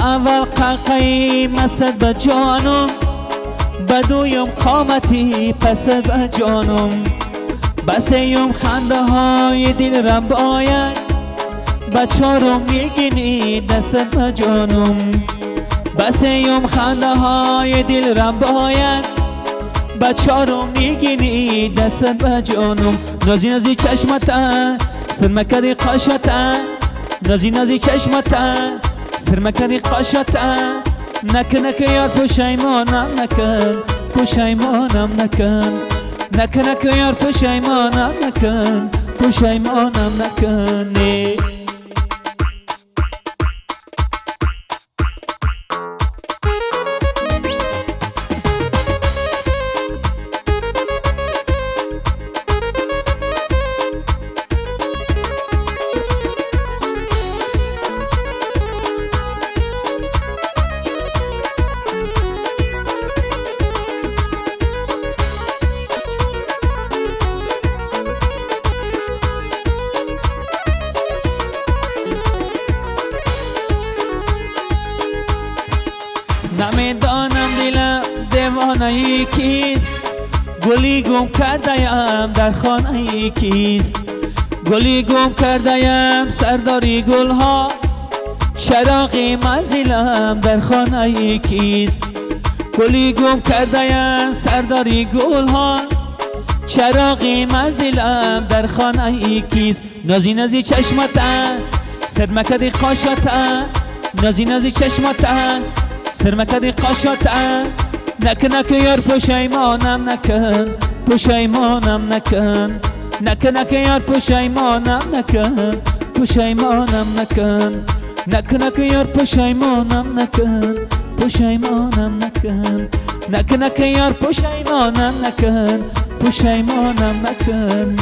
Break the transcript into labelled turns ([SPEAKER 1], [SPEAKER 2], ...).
[SPEAKER 1] اول قهقهی مسد به جانم، به دویم قامتی پسد به جانم، به سیم خنده های دل را باید، به چهارم میگینی دست به جانم، به سیم خنده های دل را باید، به چهارم میگینی دست به جانم. نازی نازی چشمت سرمکدی قاشت، نازی نازی چشمت سرمکدی قاشت، نک نک یار پشیمانم نکن، پشیمانم نکن، نک نک یار پشیمانم نکن، پشیمانم نکن. نمیدانم دلم دیوانه کیست، گلی گم کرده‌ام در خانه کیست، گلی گم کرده‌ام سرداری گلها، چراغ منزلم در خانه کیست، گلی گم کرده‌ام سرداری گلها، چراغ منزلم در خانه کیست. نازی نازی چشمت سرمکدی قاشت، نازی نازی چشمت سرمکدی قاشت، نک نک یار پشیمانم نکن، پشیمانم نکن، نک نک یار پشیمانم نکن، پشیمانم نکن، نک نک یار پشیمانم نکن، پشیمانم نکن، نک نک یار پشیمانم نکن، پشیمانم نکن.